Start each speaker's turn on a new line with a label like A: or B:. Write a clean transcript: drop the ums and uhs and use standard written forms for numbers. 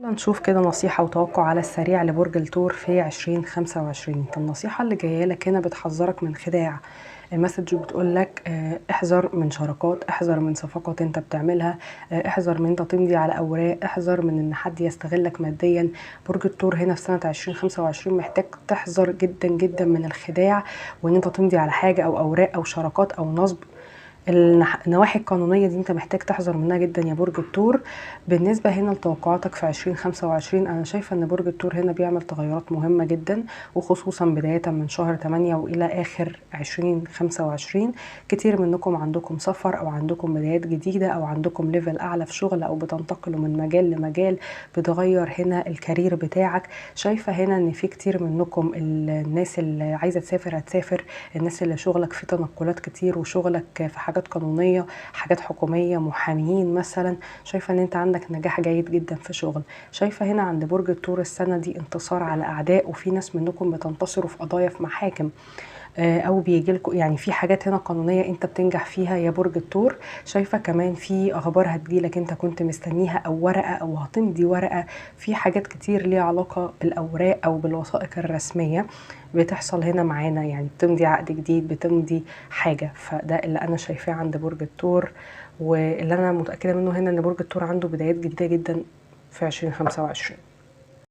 A: نشوف كده نصيحة وتوقع على السريع لبرج الثور في 2025. انت النصيحة اللي جاية لك هنا بتحذرك من خداع. ال message بتقول لك احذر من شراكات، احذر من صفقات انت بتعملها، احذر من انت تمضي على اوراق، احذر من ان حد يستغلك ماديا. برج الثور هنا في سنة 2025 محتاج تحذر جدا جدا من الخداع، وان انت تمضي على حاجة او اوراق او شراكات او نصب. النواحي القانونية دي انت محتاج تحذر منها جدا يا برج الثور. بالنسبة هنا لتوقعاتك في 2025، انا شايفة ان برج الثور هنا بيعمل تغيرات مهمة جدا، وخصوصا بداية من شهر 8 والى اخر 2025. كتير منكم عندكم سفر او عندكم بدايات جديدة او عندكم level اعلى في شغل، او بتنتقلوا من مجال لمجال، بتغير هنا ال career بتاعك. شايفة هنا ان في كتير منكم الناس اللي عايزة تسافر هتسافر، الناس اللي شغلك في تنقلات كتير وشغلك في حاجات قانونية، حاجات حكومية، محاميين مثلا، شايفة ان انت عندك نجاح جيد جدا في شغل. شايفة هنا عند برج الثور السنة دي انتصار على اعداء، وفي ناس منكم بتنتصروا في قضايا في محاكم، او بيجي لكم يعني في حاجات هنا قانونية انت بتنجح فيها يا برج الثور. شايفة كمان في اخبار هتجيلك انت كنت مستنيها، او ورقة او هتمضي ورقة. في حاجات كتير ليها علاقة بالاوراق او بالوثائق الرسمية بتحصل هنا معانا، يعني بتمضي عقد جديد، بتمضي حاجة. فده اللي انا شايفاه عند برج الثور، واللي انا متأكدة منه هنا ان برج الثور عنده بدايات جديدة جدا في 2025.